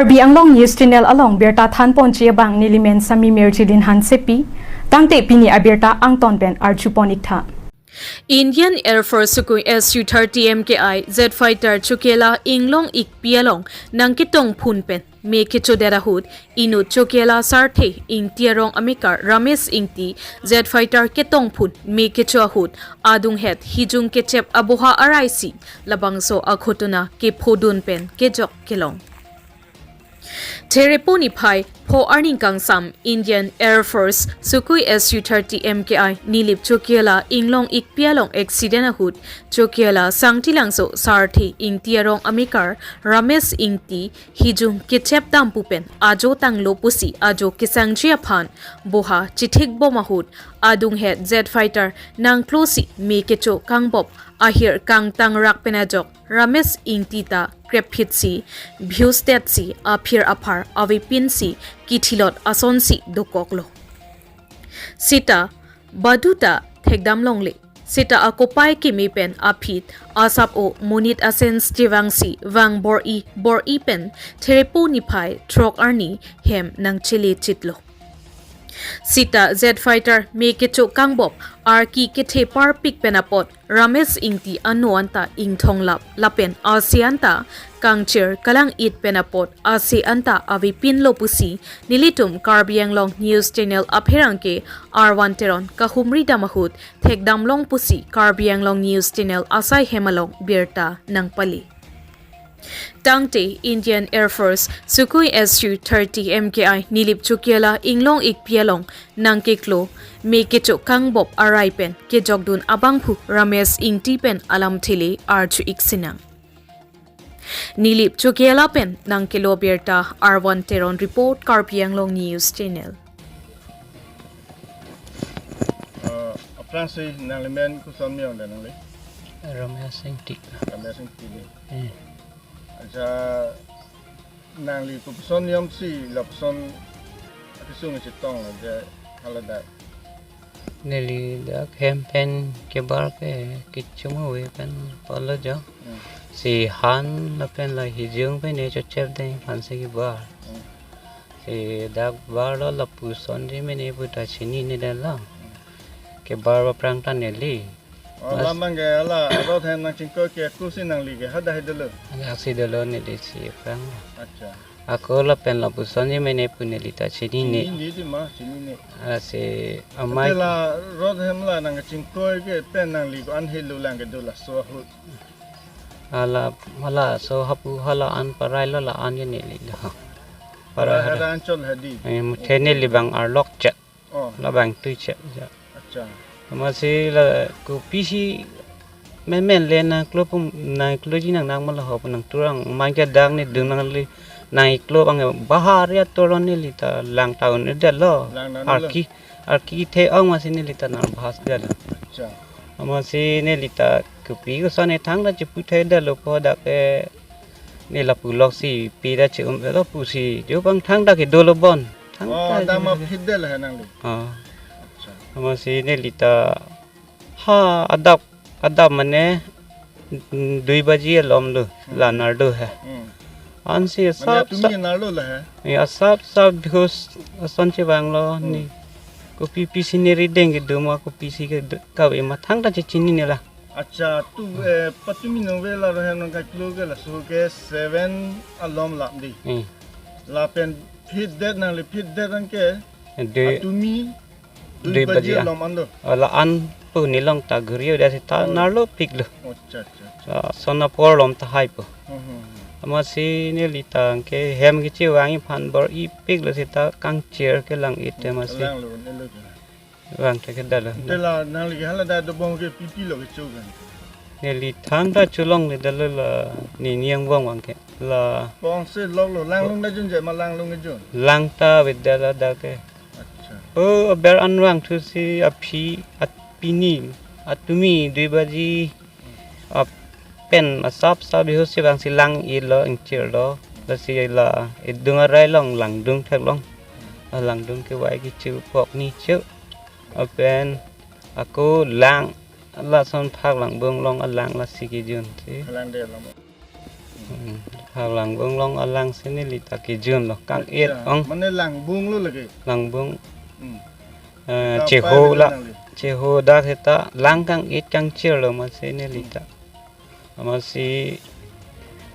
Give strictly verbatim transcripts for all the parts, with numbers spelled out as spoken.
Karbi Anglong News Channel along birta thanponji abang nelimen Sami Mirjilin Hansepi, tangte pini abirta angton pen arjupon iktha. Indian Air Force Sukhoi S U thirty M K I jet fighter chokela inglong ikpi along nangketongphun pen me kechodet ahut inut chokela Sarthe Ingti arong amekar Ramesh Ingti jet fighter ketongphun me kecho ahut adunghet hijung kechep aboha araisi labangso akhotona kephodun pen kejok kelong. Therepo niphai pho arni kangsam Indian Air Force Sukhoi S U thirty M K I Nilip chokela inglong ikpi along accident ahut chokela Sangti Langso Sarthe Ingti arong amekar Ramesh Ingti hijung kechep dampu pen ajo tanglo pusi ajo kesangji aphan boha chithik bom ahut adunghet jet fighter nangklosi me kecho kangbop ahir kangtangrak pen ajok Ramesh Ingti ta krepphitsi bhiustetsi aphir aphar avepinsi kithilot asonsi dokoklo. Sita baduta thekdam longle. Sita akopai keme pen aphi asap-o monit asen chevangsi vang bor-i bor-i pen Therepo niphai throk arni hem nangchele chitlo. Sita jet fighter me kecho kangbop arki kethe parpik pen apot Ramesh Ingti ano anta ingthonglap lapen ase anta kangchir kalang-it pen apot ase anta avepinlo pusi nelitum Karbi Anglong News Channel apherangke Arvan Teron kahumri dam ahut thekdam long pusi Karbi Anglong News Channel asai hem along birta nangpali. Tangte Indian Air Force Sukhoi S U thirty M K I Nilip chokela inglong ikpi along nangkeklo me kecho kangbop arai pen kejokdun abangphu Ramesh Ingti pen alamthe le arju iksinang. Nilip chokela pen nangkelo birta Arvan Teron report Karbi Anglong News Channel. Uh, aphrangsi nanglimen koson me ong da nangli? Ramesh Ingti. Ramesh Ingti. Eh. Acha nangli kopuson yom si lapuson akesung chetonglo je haladak. Neli dak hem pen kebar ke kechum ave pen polo jo. Hmm. Si han lapen la hijung pen ne chochep deng aphan si kebar. Hmm. Si dak barlo lapuson ji mene puta chinine detlo. Hmm. Kebar aphrang ta neli. Oh, mas- lamang ke ala rot hem nangchingkoi ke ako si nangli ke hadak hai dolo. Hadak si dolo neli si aphrang. Acha. Ako lapen lapuson ji mene pu neli ta chinine. Chinine di ma, chinine. Ala si amei. Ante la rot hem la nangchingkoi ke pen nangli ko-an helo lang kedo laso ahut? Ala, hala so hapu hala an parailo la an ke neli lo. Para Para hada. Hada anchot hadi. Eh, muthe neli bang arlok chet. Oh. Labang tui chep ja. Acha. Amatsi la kopisi menmen le nangklo pum nangkloji nang nang ma lahai pu nangturang mangke dak ne dun nangli nangklo bang bahar ya toron neli ta lang town ne detlo. Lang nang lo. Arki, arki the-ong amatsi neli ta nang bahas detlo. Acha. Amatsi neli ta kopi koson ne thangta chepu thai detlo po dak ke ne lapu lok si pi ta che-um lo pusi jo bang thangta kedo lo bon. Thangta Oh, dam kedo lo. Aphi det la nangli. Ah. Acha. Amatsi neli ta ha adap adap mane dui baji alom lo Hmm. La nardo he. Hmm. Ansi Mane asap tumi sap narlo la he. Ni asap sap bihus ason chevanglo Hmm. ni. Kopipisi ne rideng kedo ma kopisi ke do- kave ma thangta chechinine la. Acha, tu, eh, patumi nangve la rohen nangkeklo ke laso ke seven alom lam di. Hmm. Lapen phit det nangli phit det an ke Dui, atumi dui dui baji baji an. Alom an do. Ala an pu neli long ta guri udah si ta Oh. Narlo piklo. Oh, acha, acha, acha. Ah, son apor lom tahai pu. Hmm, hmm, hmm. Amatsi neli ta ke hem kechevangji aphan bor-i piklo si ta kangchir kelang-it Hmm, amatsi. Kelang lo, nelo ke. Vang thek ke detlo. Ante la nangli ke haladak dobom ke pipi lo kecho kan. Neli thangta cholongle detlo la neli angbong vang ke. La Pong se lok lo lang lung da jun je ma lang lung jun. Lang ta ave detlo dak ke. Acha. Oh, aber an vangthusi aphi apini atumi dui baji ap- pen asap sap bihus si vangsi lang-itlo ingchirlo. Lasi la idung arai long langdung theklong. Langdung kevai kecho pok ni cho. Apen ako lang lason phak langbung long alang lasi kejun si. Lang de lang. Hmm. Ha Langbung along alang si neli ta kejun lo, kang-it. Acha, ong. Mane Langbung lo lake? Langbung. Hmm. Eh, Dak cheho pai la, nangli. Cheho dak seta lang kang-it kangchir lo masi neli ta. Hmm. Masi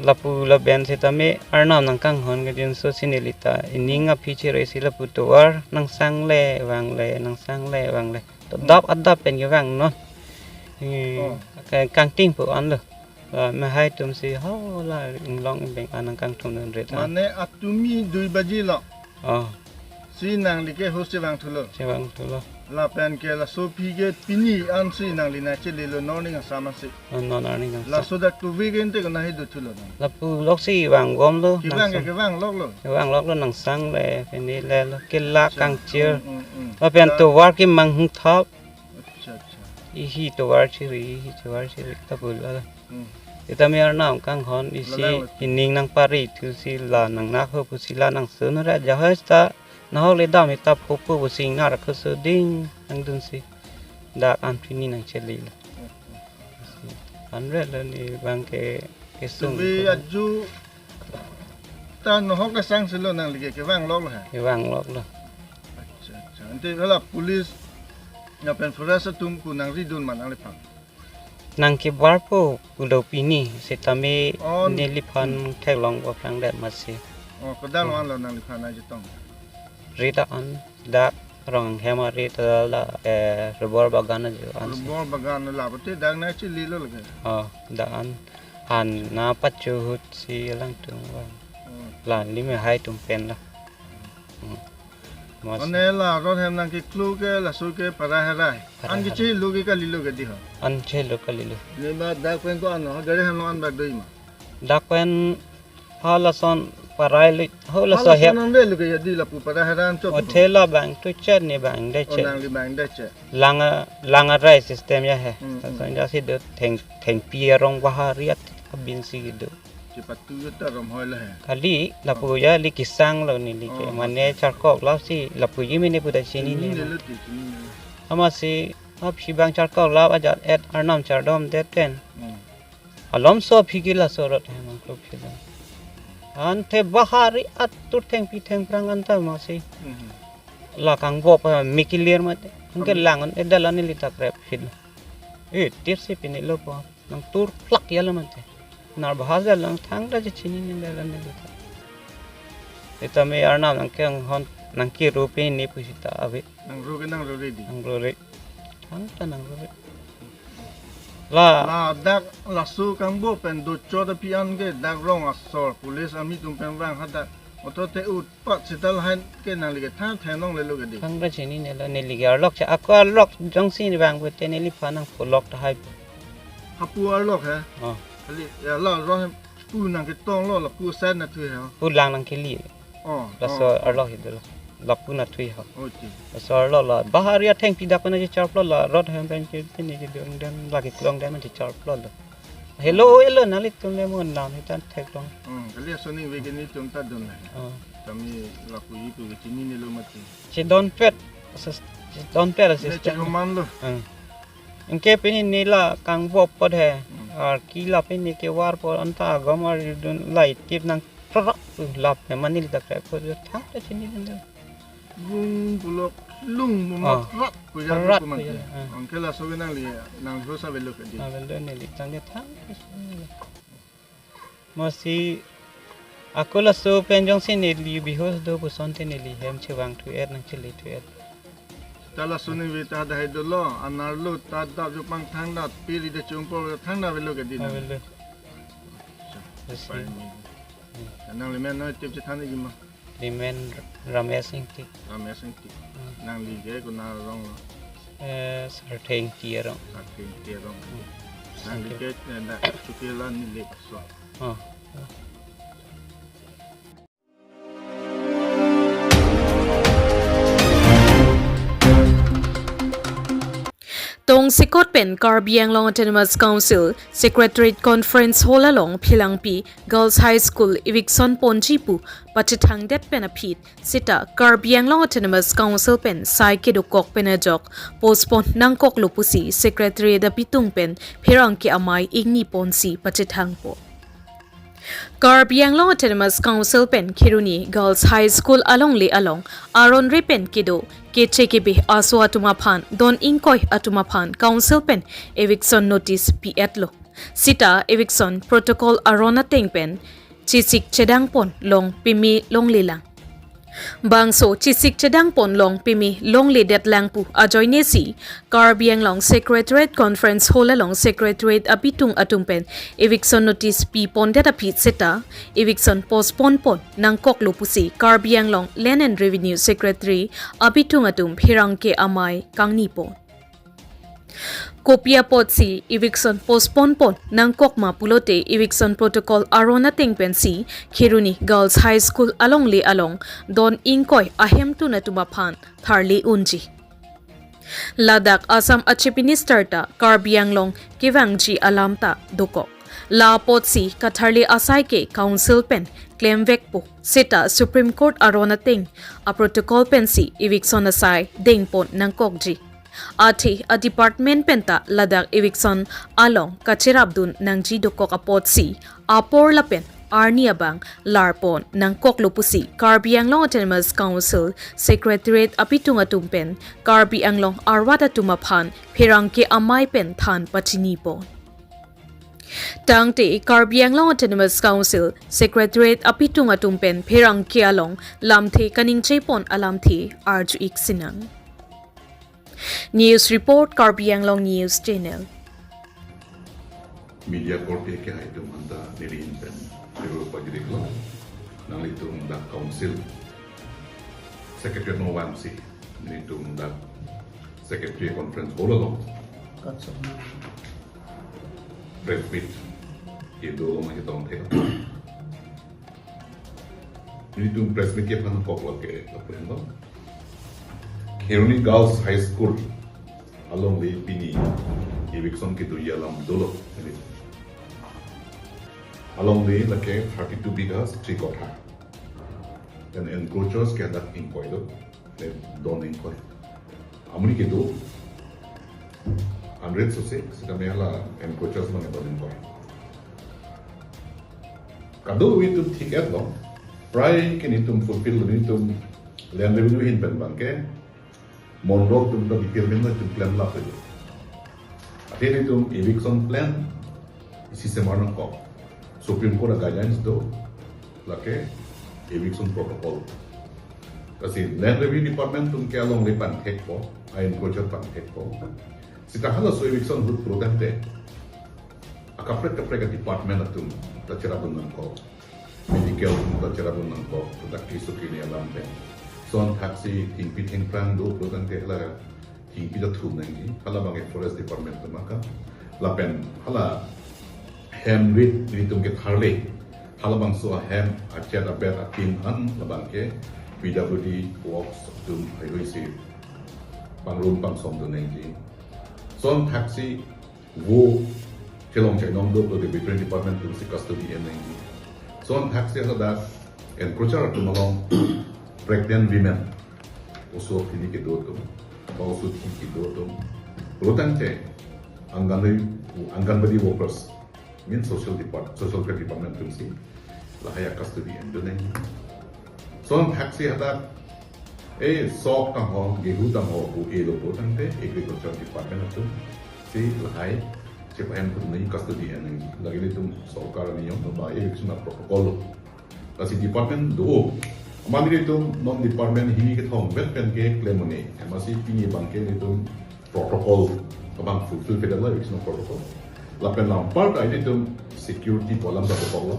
lapu lapen seta me arnam nangkanghon kejun so si neli ta. Ining aphi chere si lapu tovar nangsang le vang le, nangsang le vang le. To Hmm. Dap adap pen kevang non. Hmm. Oh. Ka-, kangting pu an lo. La mehai atum si ho la inglong ingbeng an nangkangthum dun ret an. Mane atumi dui baji lo. Oh. Si nangli ke ho si vangthulo. Si vangthulo. Lapen ke laso aphi ke pini an si nangli nangchelilo non ning asam si. Non, non arni nang. Laso dak tuvi ke ente kona hi dothulo nang. Lapu lok si vangbom lo. Kevang ke nangsang. Kevang lok lo. Kevang lok lo nangsang le, pini le lo. Kela Acha. Kangchir. Hmm, hmm, hmm. Lapen Ta- tovar kemang hung thap. Acha, acha. Ihi tovar chiri, ihi tovar chiri ta pulo. Hmm. Seta me arnam kanghon isi Lalang lo. Ining nangpari thu si la nangnak ho pusi la nangsun ra jahas ta nahok le dam ita phopo pusi ngar khusu ding nangdun si. Dak an pini nangchele lo. Hmm. Anre lo ne bang ke kesung. Tuvi ko. Aju ta nahok kesang si lo nangli ke kevang lok lo ha? Kevang lok lo. Acha, acha. Ante hala police lapen forest atum ko nangridun ma nangliphan? Nangkebar po pulo pini, seta me On. Neliphan Hmm. theklong aphrang det masi. Oh, kodang Hmm. an lo nangliphan ajutong? Ri dak an, dak Ronghem ari ta la, eh, rubber bagan ajo an si. Rubber bagan la pute dak nangchele lo lake. Oh, dak an han na pacho ahut si alangtum vang. Hmm. La neli mehai atum pen la. Hmm. Mas. Mane la rot hem nangkeklo ke laso ke Parai Harai. Parai Harai. An kechelo ke kalilo ke di ho? An chelo kalilo. Ne ba dak pen ko an ho, gari hem lo an ba doi ma? Dak pen ha lason Parai li, ho laso Hala hep. Son an velo ke ya di lapu Parai Harai an chot. Othe la bang tu chet ne bang de Oh, chet. Nangli bang de chet. Langa, langa rai system ya he. Hmm, Lason hmm. Ja si do theng, thengpi arong bahari at abin si do. Chepatu yo ta rom hoi la he. Kali lapu Oh. Ja li kesang lo neli ke. Oh, Mane okay. Charkok la si lapu ji mene puta chinine. Chinine lo ti, chinine lo. Amatsi aphi bang charkok la ajat et arnam chardom det pen. Hmm. Alomso aphi ke laso rot hem nangklok philo. Ante bahari atur thengpi thengphrang anta masi. Mhm. La kangvop, eh, mikilir mate. Anke Kami- lang an edal an neli ta krep philo. Eh, tir si pini lo po. Nangtur plak ya lo mate. Nar bahas dal lang thangta chinine edal an neli ta. Seta me arnam nangkanghon nangkeru pini pusita ave. Nangro ke nangro re di. Nangro re. Thangta nangro re. La. Ladak laso kangbo pen dochot aphi an ke dak rong asor police army atum pen vang hadak. Oto te utpat seta lahen ke nangli ke thang thenong lelo ke di. Thangta chinine lo neli ke arlok cha ako arlok jongsi vang pute neliphan nangpholok tahai po. Hapu arlok he? Oh. Kali ya la rong hem pu nangketong lo lapu side nathui he. Pu lang nangkeli. Oh, Laso oh, oh. Arlok hidolo. Lapu nathui ho. Oh, ti. Laso arlok la. Bahari athengpi dak pen aji charplot la. Rot hem pen ke pini ke dun den lagi klong den aji charplot lo. Hello, hello, nanglitum le mon nam hitan theklong. Hmm, kali asoning ve ke netum ta dun le. Oh. Kami lapu itu ke chinine lo mati. Chedonpet. Sis-, chedonpet Ne assistant. Chekoman lo. Hmm. Anke pini neli la kangvop po he. Hmm. Ar ki la pini kevar po anta agom ar dun lai tip nang Prak, uh, lap, ya, mane li ta krep ko, thangta chinine lo. Bung pulok lung bung Ah. Prak, kuya Prak, ko man kuya, te. Ah. Anke laso ke nangli, nangli ho sa velo ke di. Ah, velo neli, tangke thangta chinine lo. Masi, ako laso pen jongsi neli bihos do puson te neli hem chevangthu et nangchele thu et. Ta laso ne ve ta dahai dolo, anerlo ta dap jo pangthang dat, piri de chumpo thangta velo ke di Ah, nang. Velo. Acha, Yes, fine. Yes. Hmm. Nangli men no tip chethan ji ma? Neli men Ramesh Ingti. Ramesh Ingti. Hmm. Nangli ke konat arong lo? Eh, Sarthe Ingti arong. Sarthe Ingti arong. Hmm. Nangli Sarthe. Ke, eh, na, chukela neli paso. Oh. Tongsekot pen Karbi Anglong Autonomous Council Secretariat Conference Hall along Phelangpi Girls High School eviction ponji pu pachethangdet pen aphi seta Karbi Anglong Autonomous Council pen sai kedokok pen ajok postpone nangkoklo pusi Secretariat apitung pen pherangke amei ingni ponsi pachethangpo. Karbi Anglong Autonomous Council pen Kheroni Girls High School alongle along aron re pen kedo keche kebe aso atum aphan don ingkoi atum aphan Council pen eviction notice pi-etlo. Sita eviction protocol aron ateng pen chesik chedang pon long pimi longlelang. Bangso chesik chedang pon long pimi longledetlang pu ajoine si Karbi Anglong Secretariat Conference Hall along Secretariat abitung atum pen eviction notice pi pondet aphi seta eviction postpone pon nangkoklo pusi Karbi Anglong Land and Revenue Secretary abitung atum pherangke amei kangni pon. Kopi apotsi eviction postpone pon nangkok ma pulote eviction protocol aron ateng pensi Kheroni Girls High School alongle along don ingkoi ahemtun atum aphan tharle unji. Ladak Assam a Chief Minister ta Karbi Anglong kevangji alam ta dokok. La apotsi katharle asai ke Council pen klemvekpo. Seta Supreme Court aron ateng a protocol pensi eviction asai dengpon nangkokji. Athe a department penta ladak eviction along kacherapdun nangji dokok apotsi apor lapen arni abang larpon nangkoklo pusi Karbi Anglong Autonomous Council Secretariat abitung atum pen Karbi Anglong arwat atum aphan pherangke amei pen than pachini pon. Tangte Karbi Anglong Autonomous Council Secretariat abitung atum pen pherangke along lamthe kaningje pon alamthe arju-ik sinang. News report, Karbi Anglong News Channel. Media korte kehai atum anta neli ahin pen kero pajiriklo. Nanglitum dak Council Secretariat along vangsi, nelitum dak Secretariat Conference Hall along press meet kedo along ketongthe. Nelitum press meet kephan koklok ke lapu-an lo. Kheroni Girls High School alongle pini eviction kedoji alam dolo. Alongle lake thirty-two bighas, three kotha. Then encroachers ke hadak ingkoi do. Then don ingkoi. Amonit kedo hundred sose, sitame hala encroachers abang don ingkoi. Kadokave atum thik-etlo, prai ke nelitum fulfill, nelitum Land Revenue ahin pen abangke, mondol atum ta detail amen nelitum plan lap-etlo. Athe nelitum eviction plan isi semar nangkok. Supreme Court a guidelines do, lake eviction protocol. Lasi Land Revenue Department atum ke alongle panthekpo, a encroacher panthekpo. Sita halaso eviction ahut pulotangte akaprek kaprek a department atum ta cherapdun nangkok. Medical atum ta cherapdun nangkok, ta case kini alam pen. Lason thaksi thengpi thengphrang do pulotangte hala thengpi ta thum nangji, halabang ke Forest Department atum akam. Lapen hala hem rit nelitum ketharle, halabangso ahem achet abet atin an labang ke P W D Works atum haihui si pangrum pangsomdun nangji. Lason thaksi vo chelong chainong do pulote Veterinary Department atum si custody en nangji. Lason thaksi hala dak encroacher atum along pregnant women, oso aphini kedo atum, ba oso aphini kedo atum, pulotangte Anganwadi, Anganwadi workers, means social depart-, social care department atum si lahai a custody endun nangji. Lason thaksi hadak, eh, sok tangho, gehu tangho, pu-elo pulotangte Agriculture Department atum si lahai chepahem atum nangji, custody en nangji. Lake nelitum sorkar aniyom ba eviction a protocol lo. Lasi department do. Amat nelitum non department hini kethom vet pen keklem un-e. Amatsi pini abangke nelitum protocol abang fulfill kedamlo, eviction protocol. Lapen anparta nelitum security pu alam ta dokoklo.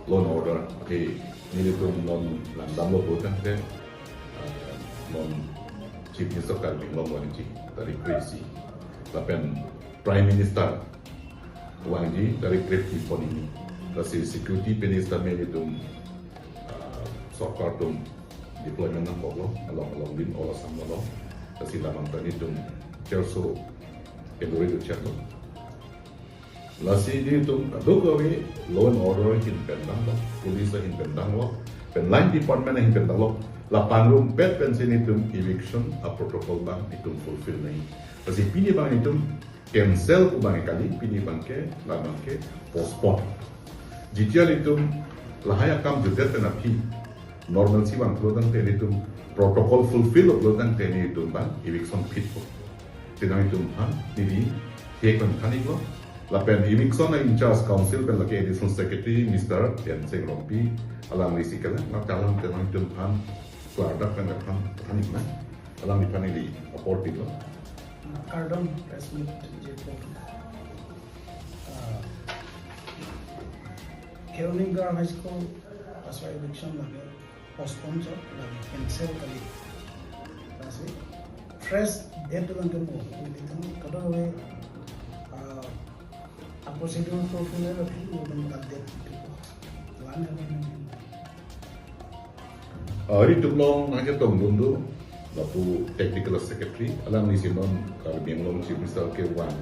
Law and order. Athe nelitum non langdamlo pulotangte, eh, non Chief Minister Karbi Anglong vangji, tarik kre-isi. Lapen Prime Minister vangji, tarik kre-phli pon hini. Lasi security pen sitame nelitum, ah, sorkar atum deployment nangkoklo, along along lim ol Assam along. Lasi labang ta nelitum cherso kedore do cherlo. Lasi nelitum kadokave law and order ahin pen danglo, police ahin pen danglo, pen line department ahin pen danglo, la pangrumpet pensi nelitum eviction a protocol abang nelitum fulfill nangji. Lasi pini abang nelitum cancel pu abang kali, pini abangke, labangke postpone. Jitia ilitum lahai akam jutdet pen aphi normalcy vanglo tangte ilitum protocol fulfill lo tangte ilitum bang eviction phitpo. Te nanglitum aphan neli thek pen than-iklo. Lapen eviction a-in-charge council pen lake Additional Secretary Mister Tensing Rongpi, alanglisi kelang, la kalang te nanglitum aphan klardak pen aphan than-iknang. Alangliphan neli apor pilo. Kardom press meet je po. Ah, Kheroni Girls High School laso eviction lake postpone chot, lake cancel kali. Lasi fresh date lang kemo, ilitum kadokave, ah, a-procedure fulfill lo, ilitum update itu. Lan kami. Ah, ilitum along nangchetongdun do, lapu technical secretary, alanglisi non Karbi Anglong Chief Minister kevang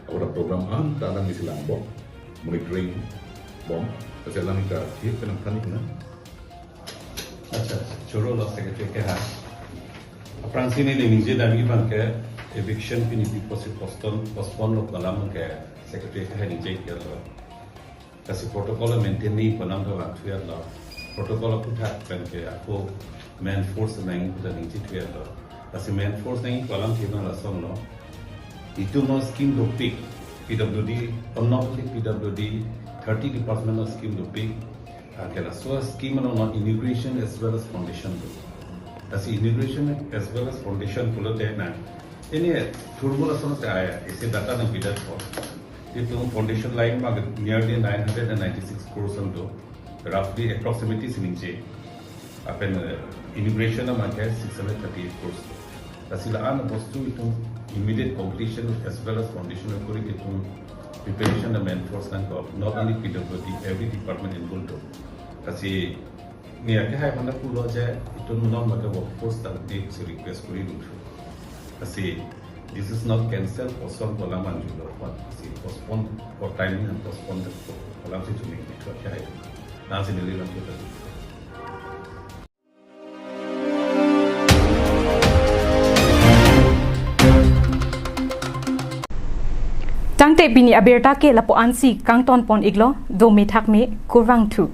ahut aprogram anta alanglisi langbom, monitoring bom, lasi alang ita thek pen nangthan-iknang. Accha, choro lo secretary ke ha. Aphrangsi neli ningje dam abang ke eviction pini piposi postpone, postpone lo pu alam ke secretary ke ningje iklo. Lasi protocol maintain nangji pu alam ke vangthu-etlo. Protocol aphuthak pen ke ako main force nangji pu ta ningje thu-etlo. Lasi main force nangji pu alam ke bang lason lo. Itum non scheme dopik, P W D, or not only P W D, thirty department non scheme dopik. Anke laso scheme along non inauguration as well as foundation do. Lasi inauguration as well as foundation pulote na, ini thurmul ason te aya, isi data nangpidet po. Itum foundation line ma nearly nine hundred and ninety-six crores an do, roughly approximately si ningje. Lapen, eh, inauguration ama ke six hundred thirty-eight crores. Lasi la-an abostu itum immediate completion as well as foundation kori itum preparation na main force nangkok, not only P W D, every department involved do. Lasi neli ke hai mana pulo je itum non maka workforce ta di si request kori dun. Lasi this is not cancel, postpone pu alam anju lo, lasi postpone for timing and postpone the program si chumi itu aja hai. Nasi neli lang kita. Tangte pini abirta ke lapu-ansi kangton pon-iklo, do methak me kurvangthu.